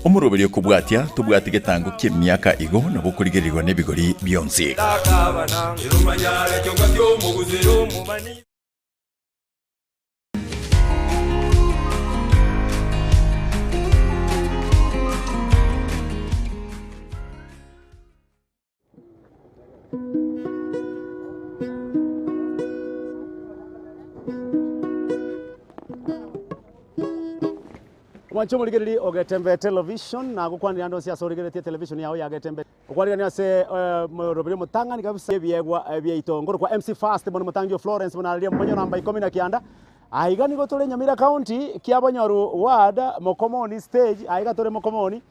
Omoroberio okobwatia, tobwati getango ki'emiaka igo nabo okorigererigwa nebigori bionsi. Mwanche omorigereri o Getembe Television, nagokwanire ande onsi ase origereretie television yao ya Getembe. Okwarigania ase omoroberi omotang'ani kabisa ebiegwa biaito nkorokwa MC First buna omotangi o Florence buna aria omonyo namba ikomi na kianda. Aiga nigo tore Nyamira County, Kiabonyoru Ward, Mokomoni stage, aiga tore Mokomoni.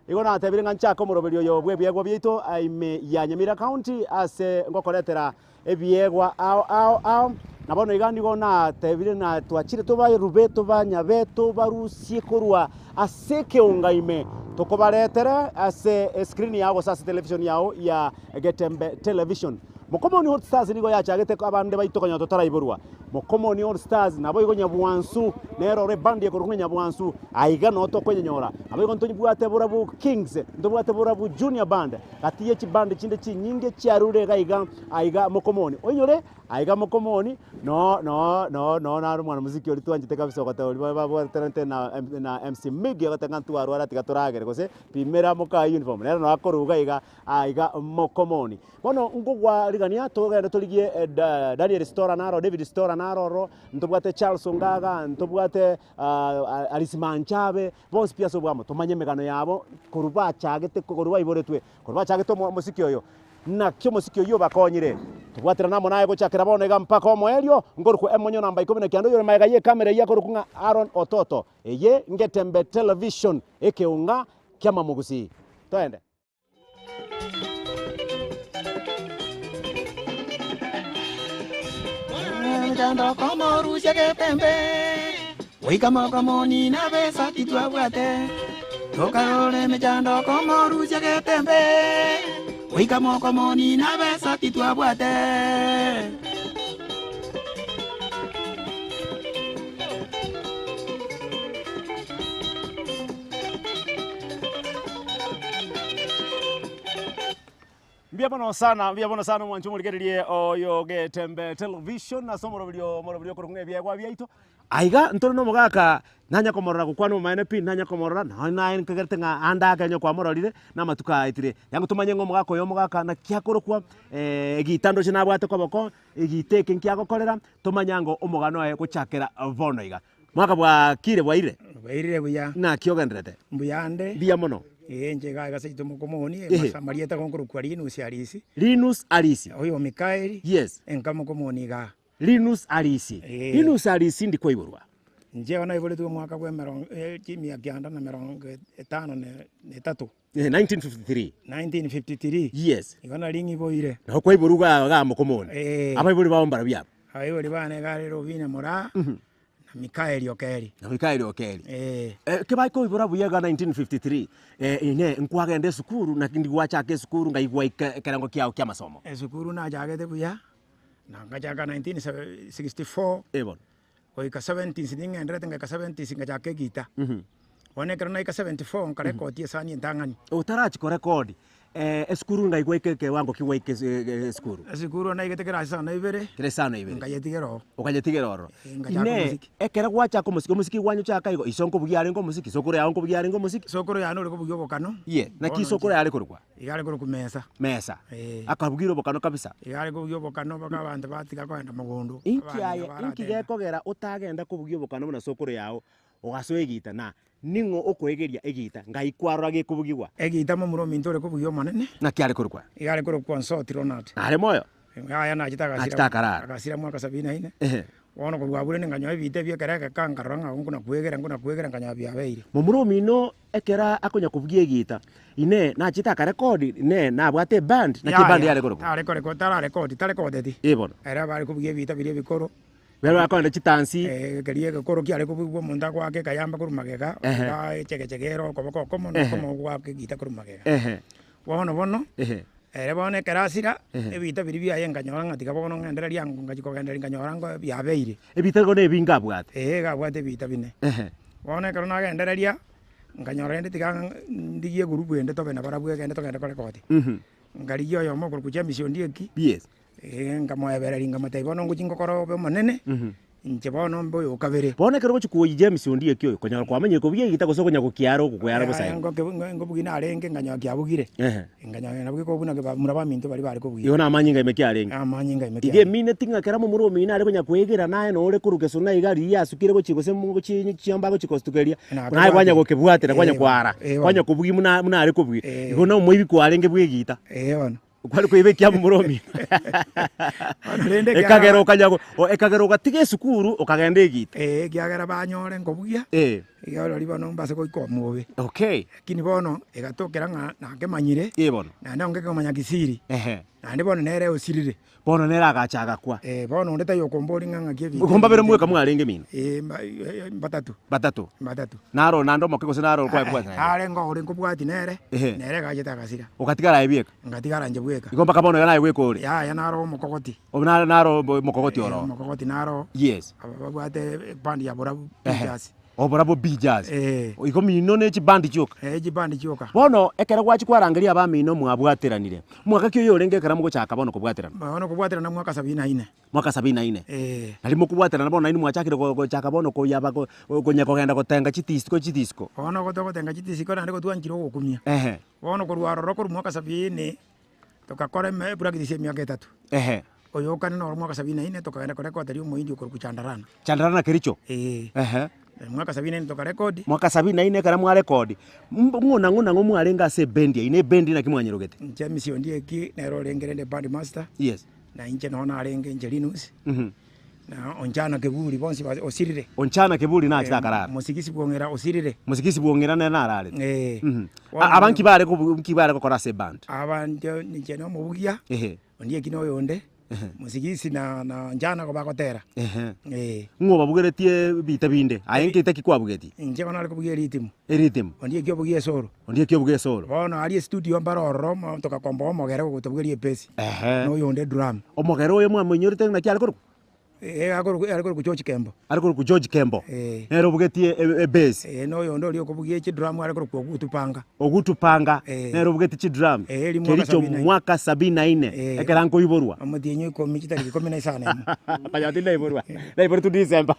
Igo natebire ng'a nchake omoroberi oyo bw'ebiegwa biaito ime ya Nyamira County ase ngokoretera ebiegwa ao ao ao. Na bono iga nigo natebire na twachire tobarube tobanyabe tobarusie korwa ase ekeonga ime tokobaretere ase escreen yao gose ase television yao ya Getembe Television. Mokomoni All Stars nigo yachagete abande baito konya totaraiborwa. Mokomoni All Stars naboigo Nyabwansu nere ore ebandi ekorokwa ng'a Nyabwansu aiga noo tokonyenyora. Naboigo ntobwate Borabu Kings, ntobwate Borabu Junior Band, gati ye chibandi chinde chinyinge chiarure iga iga aiga Mokomoni. Oinyore aiga Mokomoni noo noo noo noo naro omwanamuziki oria twanchete kabisa ogoteba oria babwaterete na na MC Miggy agoteba ng'a ntwarwara tiga toragere gose pimera mokaye uniform nere noo akoruga iga aiga Mokomoni. Bono nkogwarigania togende torigie Daniel Stora naro, David Stora naro oro, ntobwate Charles Ongaga, ntobwate Alice Manchabe, bonsi pi ase obwamo tomanye emegano yabo korwa bachagete korwa baiboretwe, korwa bachagete omosiki oyo, naki omosiki oyio obakonyire. Tobwaterane amo naye gochakera bono iga mpaka omoerio, nkorokwa emonyo namba ikomi na kianda oyore magega y'ekamera eyio akorokwa ng'a Aaron Ototo. Eye ngetembe television ekeunga ki'amamogusii. Toende. Emechando komorusia getembe, goika mokomoni na besa titwabwate. Tokarora emechando komorusia getembe, goika mokomoni na besa titwabwate. Mbuya mono sana, mbuya mono sana omwancho omorigererie oyo Getembe Television ase omoroberio omoroberio okorokwa ng'a ebiegwa biaito. Aiga ntore na omogaka nanya komorora gokwana obomaene pi, nanya komorora nonye naye nkagerete ng'a ande ake onye kwamororire na amatuko aetire. Yaani tomanye ng'a omogaka oyo omogaka naki akorokwa egita ndoche nabwate koboko, egita eke nki agokorera, tomanye ango omogano oye gochakera bono iga. Mwaka bwakire bwairire? Bwairire buya. Naki ogendererete? Mbuyande. Mbuya mono. Ee, inche iga iga seito mokomoni, Ehe. amarieta gonkorokwa Linus Arisi. Linus Arisi. Oyo Mikaeli. Yes. Enka mokomoni igaa. Linus Arisi. Ee. Linus Arisi ndi kwaiborwa? Inche naiboretwe omwaka bwa emerongo chimia kianda na merongo etano na etato. 1953. 1953. Yes. Igo nari ng'iboire. Nabo kwaiborwa iga igaa mokomoni. Ee. Abaibori bao mbarabwo aba? Abaibori bane iga are Robina Moraa. Na Mikaeli Okeri. Na Mikaeli Okeri. Ee. Eh, kebakoibora buya iga 1953, eh, inee, nkwagenda esukuru naki ndi gwachaka esukuru ngai gwaika ekerengo kiao ki'amasomo? Esukuru nachagete buya, na ngachaka 1964 Eh bono. goika 70s ning'enderete ngaika 70s ngachaka egita. Bono ekero naika 74 nkarekodia esani entang'ani. Otarachia korekodi, esukuru ngai gwaika ekewango ki gwaika esukuru? Esukuru naigete kerasi isano na ibere, Kerasi isano na ibere. nkayetigera oo. Okayetigera ororo. Eh, ngachaka Inee, omosiki. ekero gwachaka omosiki, omosiki gwanyochaka igo, iso nkobugia arenge omosiki, sokoro yao nkobugia arenge omosiki? Sokoro yane ore kobugia obokano. Ye, naki Bono sokoro inche- yare korokwa? Iga are korokwa Mesa. Mesa. Eh. Akabugia obokano kabisa. Iga are kobugia obokano mpaka abanto batiga kogenda mogondo. Inki abang'ina aye, inki baratenda. gekogera otagenda kobugia obokano buna sokoro yao, ogasoa egita, na Ning'o okoegeria egeita? Ngai kwarora gekobugigwa? Egeita momura ominto ore kobugia Omonene. Naki are korokwa? Iga are korokwa Nsoti Ronald. Nare moyo? Yaya nachete agasira, Nachete akarara. agasira mwaka sabini na ine. Ehe. Bono korwa abwo rende nkanyoa ebiita ebio ekero egeka nkarora ng'a nkona kwegera nkona kwegera nkanyoa biabeire. Momura omino ekero akonya kobugia egeita, inee, nachete akarekodi, inee, nabwate eband, naki eband Yaya, yare korokwa? tare korekodi tararekodi tarekodeti. Eh bono. Ere abare kobugia ebiita biria ebikoro. Baria bakorenda chitansi. Keria egekoro kiare kobugigwa omonto agoaka ekayamba korwa magega, Ehe. ogoa echegechege ere okoboko okomo na Ehe. okomo ogoaka egita korwa magega. Ehe. Bono bono, Ehe. ere bono ekero asira, Ehe. ebita biria biaye nkanyora ng'a tiga bono ng'endereria ango ngachia kogendereria nkanyora ngo biabeire. Ebita igo na ebinge abwate. Eeh iga abwate ebita bine. Ehe. Bono ekero nagendereria, Nkanyora rende tiga ndigie egurupu ende tobe nabarabwo egende togende korekodi. Nkarigia oyomo okorokwa James Ondieki, Yes. eh, nkamoebereria nkamotebia bono ngochia ngokora obe omonene, inche bono mbe oyo okabere. Bono ekero ogochia kwoyia James Ondieki oyo, konyora kwamanyire kobugia egita gose okonya gokiara ogokweyara bosa igo? Ngobugia narenge nkanyora kiabugire, Ehe. nkanyora nabo gekobuna bamura baminto baria bare kobugia. Igo namanyinga ime kiarenge? Amanyinga ime Iga kiarenge. emineti ng'a kera momura omino are konya kwegera naye nore korwa gesona iga riria asukire gochia gose gochia chiombe agochia gosukeria, naye kwanya gokebwatera kwanya kwara, kwanya kobugia buna buna are kobugia. Igo na omoibi kwarenge bwa egita. Kware koiba ekia momura omino. Ekagera okanya ekagera ogatiga esukuru okagenda egita. Ekiagera banyore nkobugia, iga rirorio bono mbase goika omobe. Okay. Lakini bono egatokera ng'a nakemanyire, Ee bono. naende onge komanya kisiri, Ehe. naende bono nere osirire. Bono nere agacha agakwa. Eh, bono onde taiyo okomboria ng'a ng'aki ebinto Igo mbabere mweka mwarenge mino? Eh, mba- eh, mbatatu. Batato. Mbatatu. Naro naende omoke gose naro kwaye kobwati naende? Are ngore nkobwati nere, Ehe. nere egachete agasira. Ogatigara aye bweka? Ngatigara inche bweka. Igo mpaka bono iga naye bweka ore? Yaya naro omokogoti. Obo naro naro omokogoti Eh, oro? omokogoti naro. Yes. Aba babwate ebandi ya Borabu Ehe. Pictures. Oborabwo Pictures. Eh. Igo mino ne chibandi chioka? Eh, chibandi chioka. Bono ekero gwachia kwarangeria abamino mwabwateranire, mwaka ki oyo orenge ekero mogochaka bono kobwaterana? Bono kobwaterana mwaka sabini na ine. Mwaka sabini na ine. Eh. Nario mokobwaterana bono nainwe mwachakire go- gochaka bono koyaba go konya kogenda gotenga chitisiko chitisiko. Bono gotogotenga chitisiko naende gotwanchire ogokumia. Ehe. Bono korwa aroro korwa mwaka sabini, tokakora eme epractice emiaka etato. Ehe. Oyo okane noro mwaka sabini na ine tokagenda korekoteria omoindi okorokwa Chandarana. Chandarana Kericho? Eeh. Ehe. Mwaka sabini na ine tokarekodi. Mwaka sabini na ine ekero mwarekodi, mb ng'o nang'o nang'o mwarenge ase ebendi yaino, ebendi naki mwanyerogete? Inche Misi Ondieki nere orenge rende eband master. Yes. Na inche noo narenge inche Linus, na Onchana Keburi bonsi ba osirire. Onchana Keburi nachete akarara. Mosigisi bwong'era osirire. Mosigisi bwong'era nere nararete. Eh. A- Aba nki bare kobu nki bare gokora ase eband? Aba inche inche na omobugia, Ehe. Ondieki na oyonde, Mosigisi na na Onchana nigo bagotera. Ehe. Eh. Ng'o obabugeretie ebita binde? Aye nki ki kwabugetie? Inche bono nare kobugia eritimu. Eritimu. Ondieki obugia esoro. Ondieki obugia esoro. Bono aria estudio mbare ororo omo togakomboa omogere ogotobugeria epesi. Ehe. Na oyonde edrum. Omogere oyo mwamoinyorete naki are korokwa? Eh, akorokwa are korokwa George Kembo. Are korokwa George Kembo. Eh. Nere obugetie e- ebase. Eh, na oyonde oria okobugia chidrum are korokwa Ogutu Panga. Ogutu Panga. Eh. Nere obugetie chidrum. Eh, eri mwaka Kericho sabini na ine. mwaka sabini na ine. Eh. Ekero nkoiborwa. Omotienyi o ikomi chitariki ikomi na isano emo. Konya tindaiborwa. Naiboretwe December.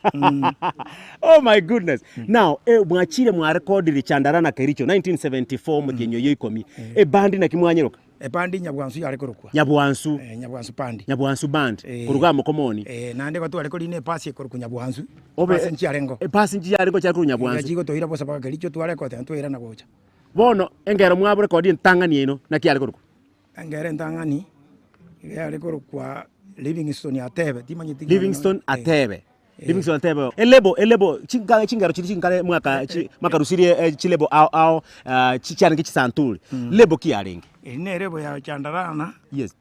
Oh my goodness. Now, eh, mwachire mwarekodire Chandarana Kericho 1974 omotienyi oyo ikomi. Ebandi naki mwanyeroka? Ebandi Nyabwansu yare korokwa. Nyabwansu. Eh, Nyabwansu band. Nyabwansu band. Eh. Koruga Mokomoni. Eh, naende igo tware korina epasi ekorokwa Nyabwansu. Obe- Epasi nchiarengo. Epasi nchiarengo chiare korwa Nyabwansu. Chigotoira bosa mpaka Kericho twarekotera twairana gocha. Bono engero mwaborekodia entang'ani yaino naki yare korokwa? Engero entang'ani iga yare korokwa Livingstone Atebe, timanyeti ng'a Livingstone Atebe. Livingstone Atebe. Elebo, elebo, chinga chingero chiria chinkare mwaka chi mwakarusirie eh, chilebo ao ao ah, chi chiarenge chisanturi. Lebo ki yarenge? Eri ne erebo ya Chandarana, Yes.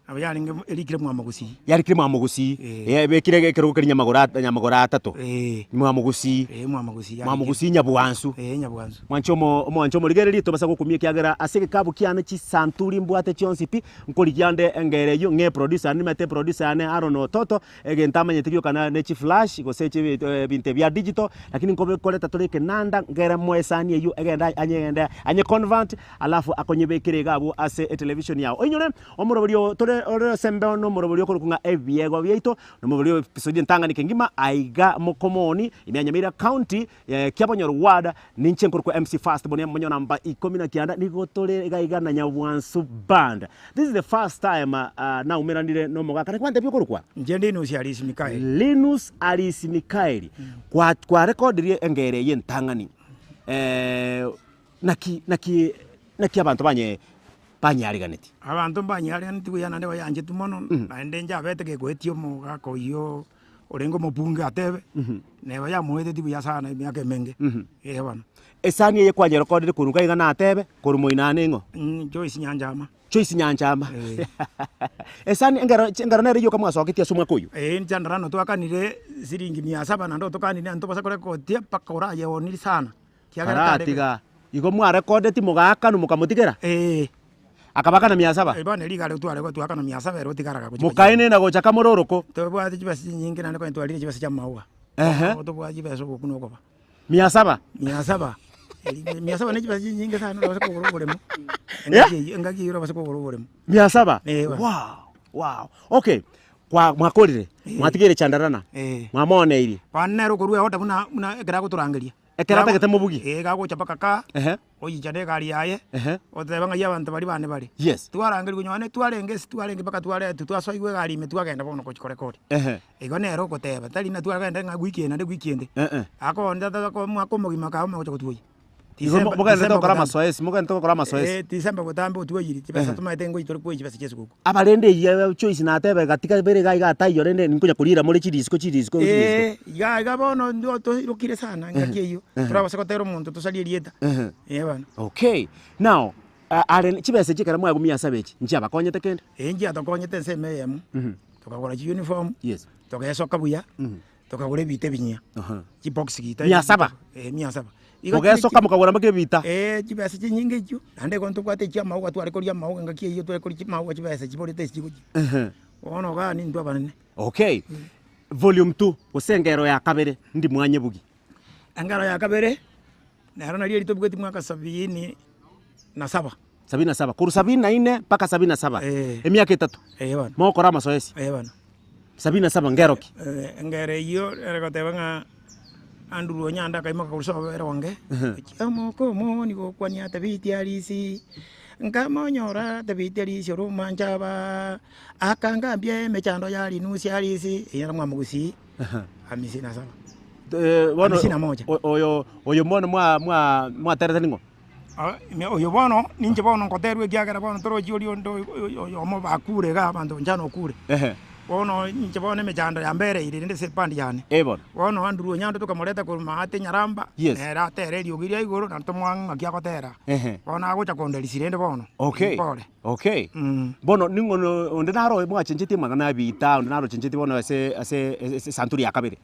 nabo yarenge erikire Mwamogusii. Yarikire Mwamogusii. Eh. Eh, ebekire ekerogo keria nyamagoro at nyamagoro atato. Eh. Mwamogusii. Eh, Mwamogusii yarikire. Mwamogusii Nyabwansu. Eh, Nyabwansu. Mwanche omo omwanche omorigereria tobasa gokumia ekiagera ase egekabu kiane chisanturi mbwate chionsi pi, nkorigia nde engero eyio ng'e producer nimete producer yane Aaron Ototo, egento amanyete gioka na ne chiflash gose chi ebinto ebia digital, lakini nkobe nkoreta tore ekenanda nkere moe esani eyio egende anyegende anye convert alafu akonyebekere iga abwo ase etelevision yao. Oinyore omorobori oo tore ore ase embeo na omorobori okorokwa ng'a ebiegwa biaito, na omorobori o episode entang'ani kengima aiga mokomoni ime ya Nyamira county. Kiabonyoro ward, ninche nkorokwa MC First Born omonyo namba ikomi na kianda, nigo tore iga iga na Nyabwansu Band. This is the first time uh, naumeranire nomogaka naki gwantebia okorokwa? Inche Linus Arisi Mikaeli. Linus Arisi Mikaeli. Kwa kwarekodirie engero eye entang'ani eh, naki naki naki abanto banye banyeariganetie? Abanto mbanyeariganetie buya naende bayancheti mono, naende njabete gekoetia omogaka oyio orenge omobunge atebe, neba yamoetetie buya sana emiaka emenge, eh bono. Esani eye kwanyerekodire korwa iga iga natebe, korwa moino ane ing'o? Joyce Nyanchama. Joyce Nyanchama. Eh. Esani engero engero nere yoka mwasoketie ase omwaka oyio? Eh, nchandarano twakanire siringi mia saba naende otokanire naende tobasa korekotia mpaka orayeoniri sana. Kiagera tare- Aratiga, igo mwarekodeti mogaakanwa mokamotigera? Eh. Akabakana mia saba? Eh, bono riga riria tware gotuakana mia saba ere otigaraga gochia Mokaenena gocha kamore oroko? Tobwate chibesa chinyinge naende konya twarire chibesa chia amaua. Ehe. Bono tobwate chibesa ogoku na okoba. Mia saba? Mia saba. Mia saba ne chibesa chinyinge sana orabase kogora oboremo, engaki eywo engaki eywo orabase kogora oboremo. Mia saba? Eh bono. Wow! Wow! Okay, kwa mwakorire, mwatigeire Chandarana, mwamooneirie. Bono nere okorwa eorder buna buna ekero agotorangeria. Ekero atagete mobugie. Eeh gagocha mpaka kaa, Ehe. oyicha na egari yaye, Ehe. oteba ng'ai abanto baria bane bare. Yes. Twarangerigwa nonye twarenge ase twarenge mpaka twaretwa twasoigwa egari ime twagenda bono gochia korekodi. Ehe. Igo nere ogoteba, tari ng'a twagenda ng'a wiki eye naende wiki ende. Eh-eh. Akoonde tata omwaka omogima akaba omogocha gotwoyia. Igo December- mogenderete December gokora botambe. amasoesi, mogenderete gokora amasoesi. Eh, December botambe otwoyirie, chibesa tomaete ngochi tore koyia chibesa chia esuguku. Aba rende eyio choice natebe gatika bere iga iga ataiyo rende nkonya koriera more chirisiko chirisiko chirisiko. Eh, iga iga bono ndo toirokire sana engaki eyio, torabase gotera omonto tosarie erieta, eh bono. Okay, now are chibesa echi ekero mwagumia ase abechi, nchiabakonyete kende? Eh, nchiatokonyete ensemo eyemo, tokagora chiuniform, Yes. togesoka buya, tokagora ebita ebinyia, chibox gita Mia saba? Eh, mia saba. Igo Mogesoka mokagora mpaka ebita? Eh, chibesa chinyinge echio, naende igo ntobwate echia amauga tware koria amauga engaki eyio tware koria chimauga chibesa chiborete ase chigochia. Bono igaa nintwe abanene. Okay, volume two, gose engero ya kabere, ndi mwanyebugi. Engero ya kabere, nero nario eria tobweti mwaka sabini na saba. Sabini na saba, korwa sabini na ine mpaka sabini na saba, Eh. emiaka etato, Eh bono. mogokora amasoesi. Eh bono. Sabini na saba ngero ki? Eh, engero eyio ere goteba ng'a Andrew Onyanda akaimoka korwa sobo eronge, gochia omokomo gokwania tabiti arisi, nkamonyora tabiti arisi ore omwanchaba, akangambia emechando ya rinusi arisi, eyio nero mwamogusii hamisi na saba. Eh, bono Hamsini na moja. o- oyo oyo bono mwa mwa mwaterete ning'o? Ah, ime oyo bono, ninche bono ngoterwa ekiagera bono torochi oria onde oyomo bakure iga abanto inche nokure. Ehe. Bono inche bono emechando yambereire rende ase epandi yane. Eh bono. Bono Andrew Onyando tokamoreta korwa maate Nyaramba, Yes. nere atere eriogi ria igoro naende tomoang'e ng'aki agotera. Ehe. Bono agocha konderisia rende bono, Okay. mpore. Okay. Mm. Bono ning'o no onde naro mwachenchetie amang'ana a ebiita, onde naro ochenchetie bono ase ase ase esanturi ya kabere.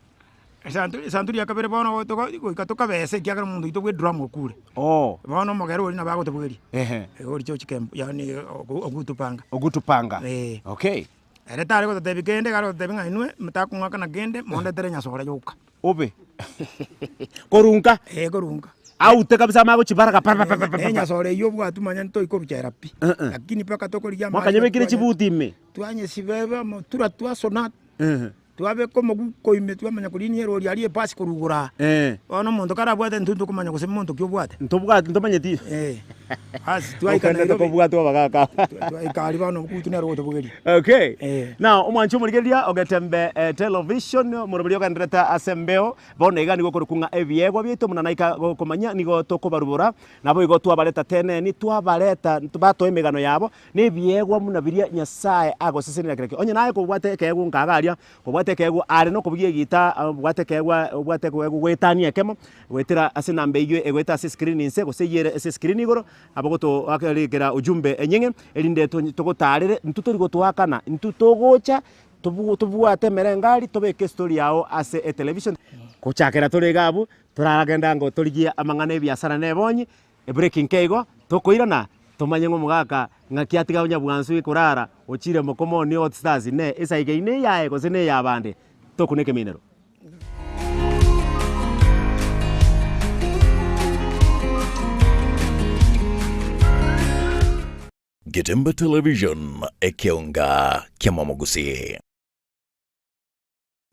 Esanturi esanturi ya kabere bono togo goika tokabesa ekiagera omonto oito bwa edrum okure. Oo. Bono omogere oria nabo agotobugeria. Ehe. Oria George Kembo yaani ogutupanga. Ogutupanga. Eeh. Okay. Ere tare gototebia kende, iga are gototebia ng'a inwe motakong'akana kende, mondetere nyasore yoka. Obe. Korunka. Eeh korunka. Aute kabisa amanye gochibaraga pa pa pa pa pa. Ne nyasore eywo obwate omanye ntoikoruchera pi. Lakini mpaka tokorigia amache Mwakanyebekire chibuti ime. Twanyesibeba amatura twasona. Twabeka omoguko ime twamanya korinia erori aria epasi korwa igoro aa. Bono omonto karabwate intwe ntokomanya gose monto ki obwate. Ntobwati ntomanyeti. Basi twaika Okendete Nairobi. kobwatwa abagaka. Twaika aria bono omogutu nere ogotobogeria. Okay. Eh. Now omwanchi omorigereria ogetembe eh, television omoroberi ogenderete ase embeo bono iga nigo okorokwa ng'a ebiegwa biaito buna naika gokomanya nigo tokobarubora naboigo twabareta teneni twabareta batoa emegano yabo Nebiegwa buna biria Nyasae agosesenera kera ki. Onye naye kobwate ekeegwa nkaga aria, kobwate ekeegwa are nokobugia egita, obwate ekeegwa obwate ekeegwa goetania ekemo, goetera ase enamba eyio egoeta ase escreen inse gose eyio ere ase escreen igoro, nabo gotoakerekera ujumbe enyeng'e, erinde togotarere, intwe tori gotoakana, intwe togocha tobu tobwate emerengari tobeke estory yago ase etelevision. Gochakera tore iga abwo, toragenda ango torigie amang'ana ebiasara na ebonyi, Ebreak nke igo, tokoirana, tomanye ng'a omogaka ng'aki atiga onyabwansu ekorara, ochire mokomoni hot stars ne esaike eye neyaye gose neyabande, tokuna ekeminero. Getembe Television, ekeonga ki'amamogusii.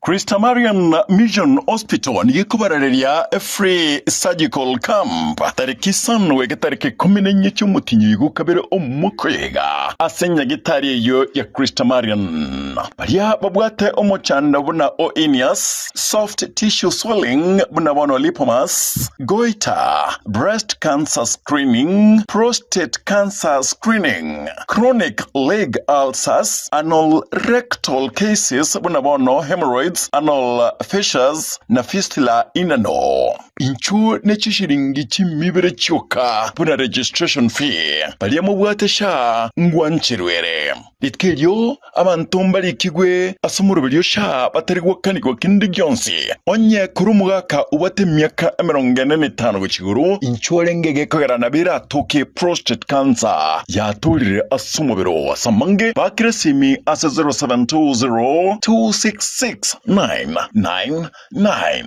Christamarian Mission Hospital nigo ekobarareria Free Surgical Camp tariki isano goika tariki ikomi na inye chi'omotienyi oigo kabere omokoyega ase nyagitari eyio ya Christamarian. Baria babwate omochando buna o hernias, soft tissue swelling buna bono lipomas, goiter, breast cancer screening, prostate cancer screening, Chronic leg ulcers, anal rectal cases buna bono hemorrhoids, anal fissures na fistula inano. Inchuo ne chishilingi chimibere chioka buna registration fee. Baria mobwate sha ngwancherwe ere. Rituko erio Abanto mbarikigwe ase omoroberio sha batari gwakanigwa kende gionsi. Onye korwa omogaka obwate emiaka emerongo ene na etano gochia igoro, inchuo orenge gekogera nabo eratoke prostate cancer yatorire ase omobere oo. Ase amange, bakire esimi ase 0720 266 999.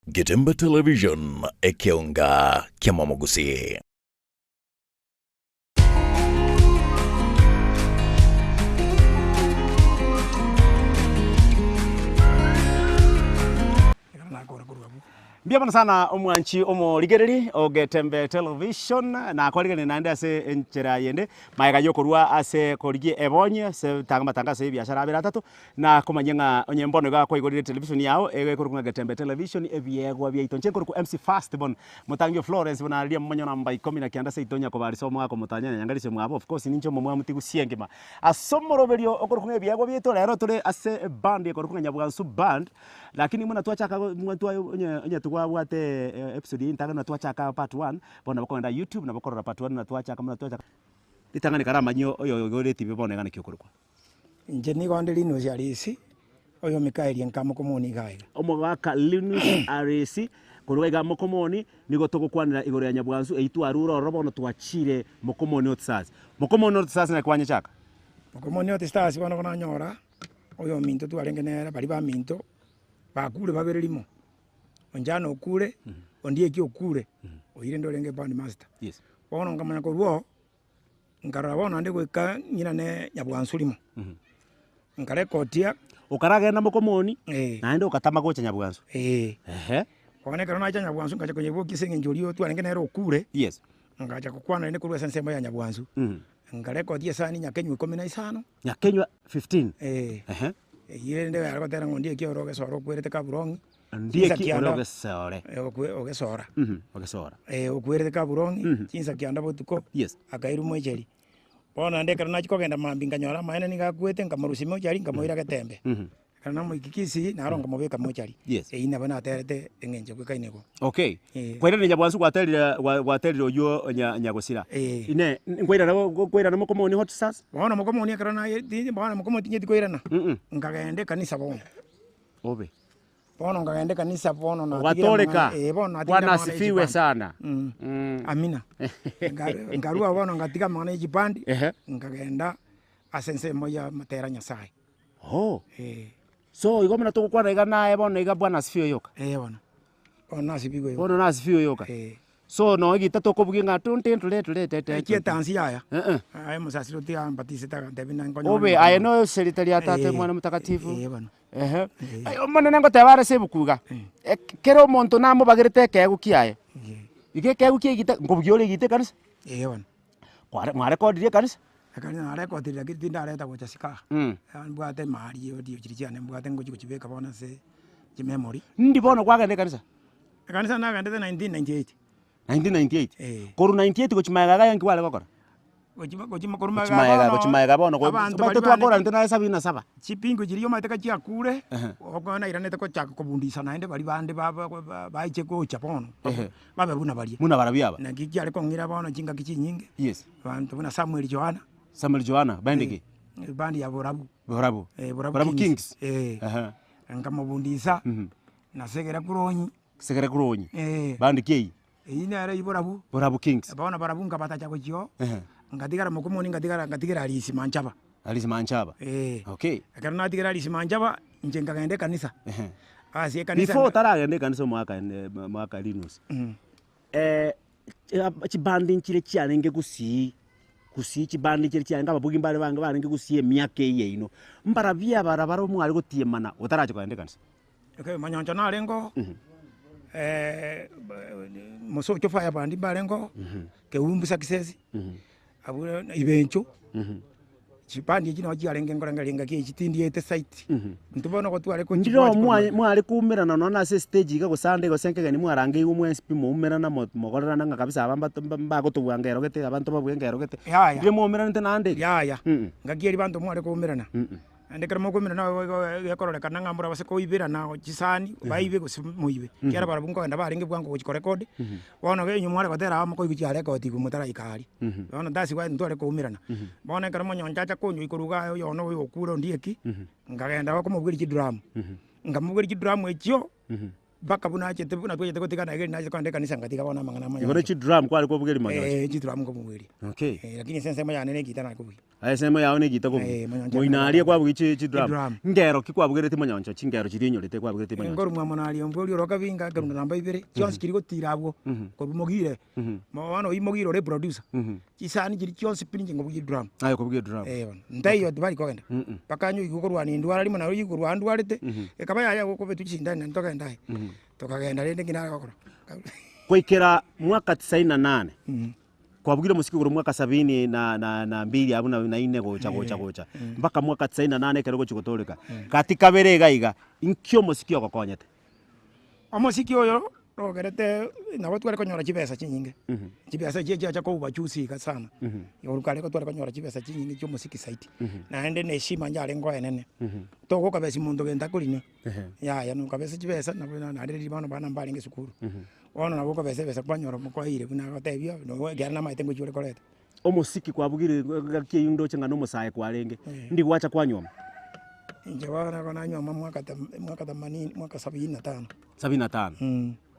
Getembe Television, ekeonga ki'amamogusii. Ekero nakora korwa abwo. Mbuya mono sana omwanchi omorigereri o Getembe Television, nakorigereria naende ase enchera yende, magega yokorwa ase korigia ebonyi ase tanga amatangaso ya ebiashara abere atato, Na komanyia ng'a onye mbono iga kwaigorire television yao, ege ekorokwa ng'a Getembe Television, ebiegwa biaito. Inche nkorokwa MC First bono, motangi o Florence buna riria momonyo namba ikomi na kianda seito onya kobarisa omogaka omotanya nyangarisia omwabo, of course ninche omomwamu tigusia engima. Ase omoroberio okorokwa ng'a ebiegwa biaito, rero tore ase eband ekorokwa ng'a Nyabwansu Band, lakini buna twachaka go mwa twa onye onye tobwabwate episode eye entang'ani buna twachaka part one, bono nabo okogenda YouTube nabo okorora part one buna twachaka buna twachaka. Ritang'ani karamanyie oyo oigoreti bono iga naki okorokwa. Inche nigo nde Linus Arisi, oyo Mikaeli enka mokomoni iga aiga. Omogaka Linus Arisi, korwa iga mokomoni, nigo togokwanera igoro ya Nyabwansu eyio twarure ororo bono twachire mokomoni North Stars. Mokomoni North Stars naki kwanyechaka? Mokomoni North Stars bono nanyora oyominto twarenge nere baria baminto bakure babere rimo, Onjana okure, Ondieki okure, oyio rende orenge band master. Bono nkamanya korwa oo. Nkarora bono naende goika ng'ina ne nyabwansu rimo, nkarekotia. Okaragenda mokomoni, Eh. naende ogatama gocha nyabwansu. Eh. Ehe. Bono ekero nacha nyabwansu ngacha konyebokia ase eng'encho oria twarenge nere okure, Yes. ngacha gokwana naende korwa ase ensemo ya nyabwansu, nkarekotia esani nyakenywa ikomi na isano. Nyakenywa 15. Eh. Ehe. Eyio rende yare gotera ng'a ondieki ore ogesora okwerete kaburong'i. Ndieki ore ogesore. Ogesora. Ogesora. Okwerete kaburong'i, chinsa kianda botuko, Yes. akairwa mochari. Bono naende ekero nachia kogenda mambia nkanyora amaene nigo akwete, nkamorusia mochari nkamoira getembe. Ekero namoikia kisii, naro nkamobeka mochari. Yes. Eyio nabo naterete eng'encho bwekaine igo. Okay. Eh. Kwairana nyabwansu gwaterire gwa- gwaterire oywo nya nyagosira. Eh. Inee, nkwairana go- kwairana mokomoni hot stars? Bono mokomoni ekero naye ti bono mokomoni tinyeti koirana, nkagenda ekanisa bono. Obe. Bono nkagenda ekanisa bono natigire Ogatoreka. amang'ana eh, bono natigire Bwana amang'ana ya asifiwe chibandi. sana. Mm. Mm. Amina. Nka- Nkarua bono ngatiga amang'ana ya chibandi, Ehe. nkagenda ase ensemo ya amatera Nyasaye. Oh. Eh. So igo buna togokwana iga naye bono iga Bwana asifiwe yoka. Eh bono. Bono nasifiwe yoka. Bono nasifiwe yoka. Eh. So nonya egita tokobugia ng'a tunti ntule tule tete. Echi etansi yaya. Eh-eh. Aye omosasiri otiga ambatisete agantebia na nkonye Obe aye noyose rita ria Tata, Eh, Omwana Omotakatifu. eh, bono. Ehe. Ai, Omonene ngoteba are ase ebuku iga, ek- kera omonto namobagerete ekeegwa kiaye. Iga ekeegwa kia egita, nkobugia ore egita ekanisa? Eh bono. Kware mwarekodirie ekanisa? Ekanisa narekodire lakini tindareta gocha isiko aa. Mm. Mbwate emari audio chiria chiane mbwate ngochi gochibeka bono ase chimemory. Ndi bono kwagenda ekanisa? Ekanisa nagendete 1998. 1998? Eh. Korwa 98 gochia magega iga nki kware gokora? Gochia gochia korwa Gochia magega magega bono, gochia magega bono go abanto omanyete baria twakora bane intwe naye sabini na saba. chipingu chiria omanyete ka chiakure, Ehe. okona nairanete gochaka kobundisa naende baria bande ba- ba- ba- baiche gocha bono, Ehe. babe buna baria. Buna barabwo aba. Naki kiare kong'ira bono chingaki chinyinge, Yes. abanto buna Samuel Johana, Samuel Johana, band ki? ebandi ya Borabu, Borabu. eh, Borabu Borabu Kings. Kings. Eh, Ehe. nkamobundisa, Mhm. nasegera kuronyi, Segera kuronyi. eh, Band ki eyio? Eyio nere eyio Borabu. Borabu Kings. Bono barabwo nkabatacha gochia oo, Ehe. ngatigara mokomoni ngatigara ngatigera Arisi Manchaba. Arisi Manchaba. Eh. Okay. Ekero natigera Arisi Manchaba, inche nkagenda ekanisa. Ehe. Ase ekanisa Before otaragenda ekanisa omwaka mwaka Linus. Eh, chibandi nchire chiarenge gusii, gusii chibandi nchire chiarenge ababugi mbare bange barenge gusii emiaka eye yaino. Mbarabwo aba barabwo mware gotiemana otaracha kogenda ekanisa. Okay, manyoncho narenge oo, mosocho fire band mbarenge oo, keumbu success, abwo ibencho, chibandi echi nabo chiarenge nkorengereria engaki echi tindiete site, intwe bono nigo tware Ndire kochibwati mwa korwa mware koumerana nonya ase estage iga gose ande gose nkegeni mwarangeigwe mwensi pi moumerana mo mogorerana ng'a kabisa aba mbato mba mbagotobua ngero gete abanto babue ngero gete. Yaya. Ndire mwaumeranete naende? Yaya, Mm. ngaki eria banto mware koumerana. Naende ekero mokoimerana gekororekana ng'a mborabase koiberana chisani, baibe gose moibe, ekiagera barabwo nkogenda barenge bwango gochia korekodi, bono inwe mware gotera amo mokoigwa chiarekodi igwe motaraika aria. Bono that's why ntware koumerana. Bono ekero monyoncho acha konywa korwa igaa oyo one oyo okure onde eki, nkagenda gokomobugeria chidrum, nkamobugeria chidrum echio. Mpaka buna achete buna twachete gotigana iga nachete kogenda ekanisa ngatiga bono amang'ana Igoro amanyoncho. chidrum kware kobugeria manyoncho? Eh, chidrum nkobugeria. Okay. Eh, lakini ase ensemo yane na egita nakobugia. Aye ensemo yao na egita kobugia. Eh, monyoncho Moino aria kwabugia chi chidrum. Chidrum. Ngero ki kwabugereti monyoncho chingero chiria onyorete kwabugereti monyoncho? Nkorwa mwa Monaria ombwe oria oroka binga nkarunda namba ibere, chionsi chiria gotira abwo, korwa Mogire, bono oywo Mogire ore eproducer, chisani chiria chionsi pi ninche nkobugia edrum. Aye okobugia edrum. Eh bono, ntaiyo tibari kogenda, mpaka nyoigwe korwa nindwara rimo naro rigwe korwa ndwarete, ekaba yaya gokobetwa chisindani naende togende aye, tokagenda rende nki nare gokora. Goikera mwaka tisaini na nane, kwabugire omosiki korwa mwaka sabini na na na mbili abwo na na ine gocha gocha gocha, mpaka mwaka tisaini na nane ekero ogochia gotoreka. Gati kabere iga iga, inki omosiki ogokonyete? Omosiki oyo nogerete nabo tware konyora chibesa chinyinge, chibesa echio chiacha kouba juzi iga sana, igoro kare igo tware konyora chibesa chinyinge chia omosiki zaidi, naende na heshima yarenge enene, togokabesi monto gento akorine, yaya nokabesa chibesa nabo naende riria bono abana mbarenge esukuru, bono nabo okobesa ebesa kwanyora mokoeire buna agotebia nonya ekero namaete ngochia ore koreta. Omosiki kwabugire ngaki eyio ndoche ng'a nomosae kwarenge, ndi gwacha kwanyuoma? Inche bono nabo nanyuoma mwaka tam mwaka themanini mwaka sabini na tano. Sabini na tano,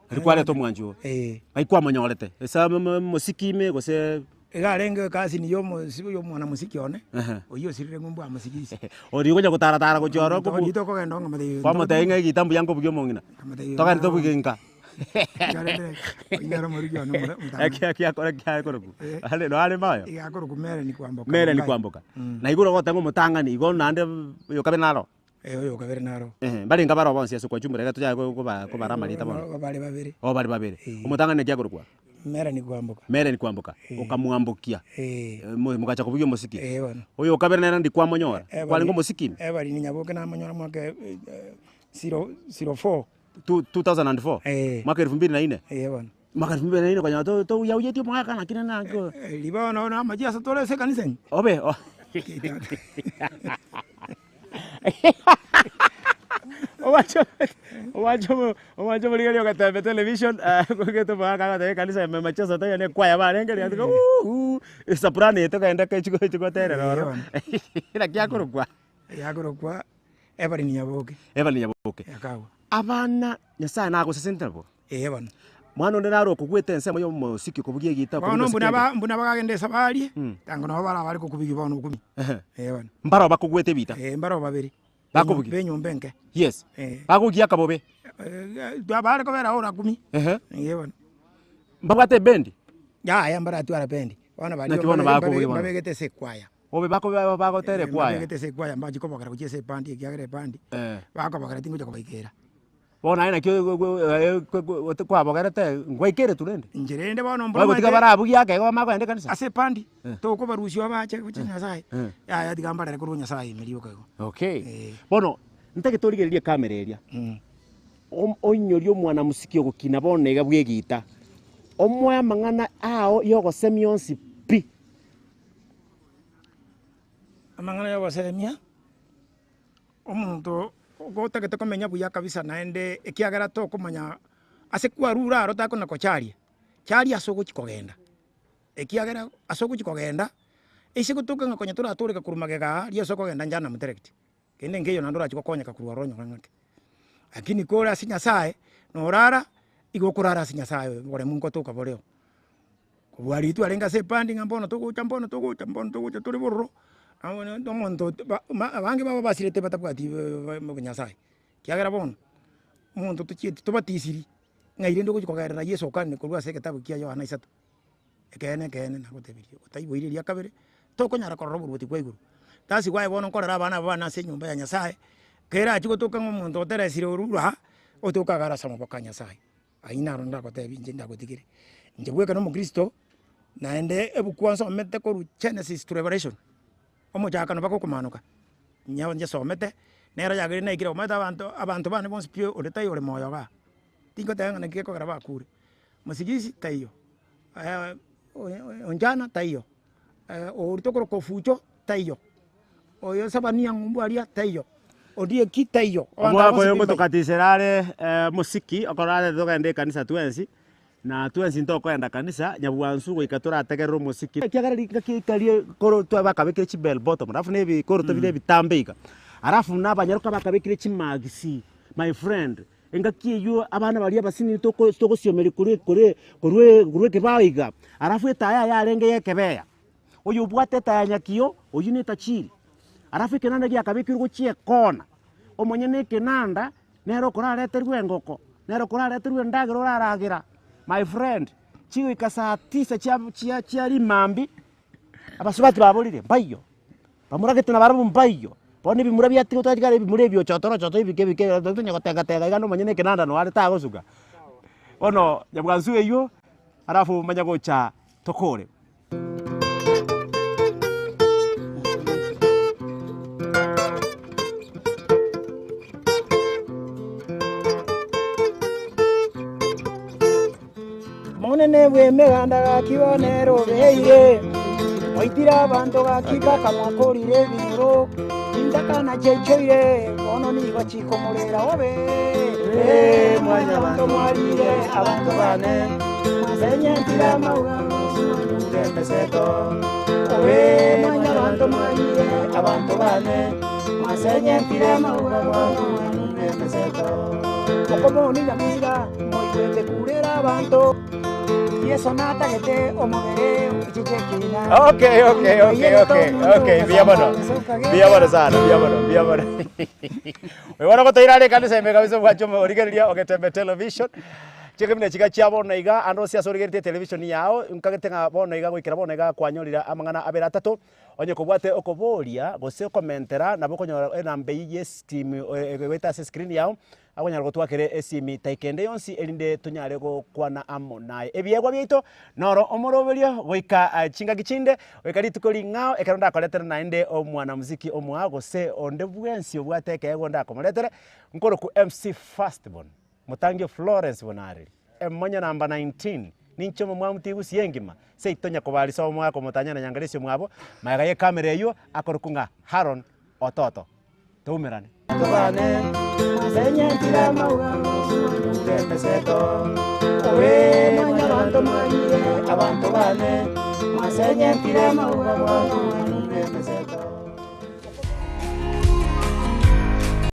Aria kwareta omwanchi oo? Eh. Ng'ai kwamonyorete? Ase amo omosiki ime gose? Iga arenge ekasi niya omosi oyo omwanamosiki one, Ehe. oyio osirire ng'umbu amosigisi. Oria okonya gotaratara gochia ororo kobu Riria tokogenda ong'amatebi kwamotebia ng'a egita mbuya nkobugia omong'ina, Nkamotebia togende tobugie nka. Nkarendire oyio nere omorugi one omore omotang'ani. Eki eki akora kiaye korokwa Eh. are noare moyo? Iga akorokwa Melanie Kwamboka Melanie Mungai. Kwamboka. Na igoro ogoteba ng'a omotang'ani igo naende oyo kabere naro? Eh, oyo kabere naro. Ehe, mbarenge baroo bonsi ase okochumbera iga tochake koba kobara amarieta bono. Aba bare babere. Oh bare babere. Eh. Omotang'ani naki akorokwa? Melanie Kwamboka. Melanie Kwamboka. Eh. Okamwambokia. Eh. Eh, mo- mogacha kobugia omosiki. Eh bono. Oyo kabere nere ndi kwamonyora? Evelyn- Kwarenge omosiki ime? Evelyn Nyaboke namonyora mwaka eh, eh, zero, zero four. 2004? Eh. Mwaka elfu mbili na ine? Eh bono. Mwaka elfu mbili na ine konya to to yauyetie omogaka naki nene naki o- Eh, riba bono namache ase tore ase ekanisa ime. Obe o- Owacho owacho owacho omorigereria ogotembe television kogete omogaka agoteba ekanisa ime macheso taiyo ne ekwaya barenge riria tiga uuhuu esoprano eye togende gochi goterera ororo. Naki akorokwa? Akorokwa Evelyn Nyaboke. Evelyn Nyaboke. Akagwa. Abana Nyasaye nagosesente nabwo? Ee bono. Mwana onde nare okogwete ensemo y'omosiki okobugia egita Bono okobugia mbuna gose ba mbuna bakagenda esabari, Mm. tango nabo bara bare kokubigia bono okumi. Ehe. Ee bono. Mbaro bakogwete ebita? Ee mbaro babere. Bakobugia? Benyomba enke. Yes. Ee. Bakobugia akabobe? Bare kobera ora kumi. Ehe. Ee bono. Mbabwate ebendi? Yaya mbaratwara bendi. Bono baria Naki bono mbabe- bakobugia bono? mbabegete ase ekwaya. Obe bakobe bagotera ekwaya. Mbabegete ase ekwaya mbachi kobogera gochia ase ebandi ekiagera ebandi, Eh. bakobogera tingocha kobaikera. Bono aye naki kwabogerete ngwaikeretwe rende? Inche rende bono mboro Bagotiga omanyete barabugie ake igo bamanye kogenda ekanisa? ase ebandi, tokobarusia bache gochia Nyasaye, Eh. yaya tiga mbarere korwa Nyasaye ime rioka igo. Okay. Eh. Bono, ntagete origererie ekamera eria, om- oinyorie omwanamosiki ogokina bono iga bwa egita, omoe amang'ana ao ya ogosemia onsi pi. Amang'ana ya ogosemia, omonto otagete komenya buya kabisa naende ekiagera tokomanya ase kwarure aro takona gocharia, charia ase ogochia kogenda, ekiagera ase ogochia kogenda, ase gotoka ng'a konya toratoreka korwa magega aa riria ase okogenda njana moterekti, kende nkeiyo naende orachie gokonyeka korwa ororo onyore ng'ake. Lakini kore ase Nyasaye, norara, igo okorara ase Nyasaye oboremu nkotoka boreo. Kobua riria twarenge ase epandi ng'a mbono togocha mbono togocha mbono togocha tore bororo, omonto abange babo basirete batabwati obonyasaye, ekiagera bono, omonto tochieti tobatisiri, ng'ai rende ogochi kogerera Yeso okanire korwa ase egetabu kia Yohana isato, ekeene ekeene nagotebirie, otaiboiri eria kabere, tokonyara korora oboruoti bwa igoro. That's why bono nkorera abana aba bane ase enyomba ya Nyasaye, kerachi gotoka ng'a omonto oteresire orure aa, otoke agare ase amaboko a Nyasaye. Ayio naro ndagotebie inche ndagotigere. Inche bweka na omokristo, naende ebuku nsomete korwa Genesis to Revelation, omochakano mpaka okomanoka, nigo nchesomete, nero yagerire naikire omanyete abanto abanto bane bonsi pi onde taiyo ore moyo igaa, tingoteba ng'a naki gekogera bakure, mosigisi taiyo, onchana taiyo, oria tokoroka ofucho taiyo. Oyo Sabania ng'umbu aria taiyo, Ondieki taiyo, abanto Omwaka aba oyo bonsi timbai. ngotokatisera are omosiki, okoro are togende ekanisa twensi, na twensi ntokoenda kanisa, nyabwansu goika torategerere omosiki. Ekiagera ringaki ekarie koro twa bakabekire chibell bottom alafu na ebikoroto bire ebitambe iga, alafu na abanyaroka bakabekire chimagisi my friend, engaki eywo abana baria abasinini toko togosiomeria korwa korwa korwa korwa ekebao iga, alafu etaya yarenge ya ekebeya. Oyobwate etaya nyakio, oyio netachiri. Alafu ekenanda giakabekirwe gochia ekona, omonyene ekenanda nere okorareterwe engoko, nere okorareterwe endagera oraragera. My friend, chigoika saa tisa chia chia chia rimambi, abasubati baborire mbaiyo, bamuragete nabarabwo mbaiyo, bono ebimura biatigwa twatigara ebimura ebi ochotoro ochoto ebike ebike tonya gotega tega iga na omonyene ekenanda noare tagosuka. Bono nyabwansu eywo, alafu manya gocha tokore. Omonene bw'emeganda gaki bono ere obeire, oitire abanto gaki bakamwakorire ebinyoro, chintakana chiaichoire, bono nigo chikomorera obe. Ee, mwanyabanto mwarire abanto bane, mwasenyentire amauga onsi mwanyure emeseto. Ee, mwanyabanto mwarire abanto bane, mwasenyentire amauga bono mwanyure emeseto. Mokomoni nyamira, moigwete kurera abanto, Yeso natagete omobere ochiche ekina. Okay, okay, okay, okay, okay, mbuya mono. Mbuya mono sana, mbuya mono, mbuya mono. Oyo bono gotoira are ekanisa ime kabisa obwanche origereria ogetembe television. Chikabina chiga chia bono iga ande onsi ase origeretie etelevision yao, nkagete ng'a bono iga goikera bono iga kwanyorire amang'ana abere atato, onye kobwate okoboria gose okomentera nabo okonyora enamba eyio ya esimu egoeta ase escreen yao, Akonyara gotwakera esimi taika ende yonsi erinde tonyare gokwana amo naye. Ebiegwa biaito noro omoroberio goika chingaki chinde, goika rituko ring'ao ekero ndakoretere naende omwanamuziki omoao gose onde bwensi obwate ekeegwa ndakomoretere, nkorokwa MC Firstborn, motangi o Florence Bonareri, emonya namba 19, ninche omomwamu tigusia engima, seito nyakobarisa omwaka omotanyana nyangaresi omwabo, magega y'ekamera eywo akorokwa ng'a Haron Ototo. Toumerane. Tobane, mwasenyentire amauga onsi mwanyure emeseto. Owe mwanyabanto mwarire abanto bane, mwasenyentire amauga bono.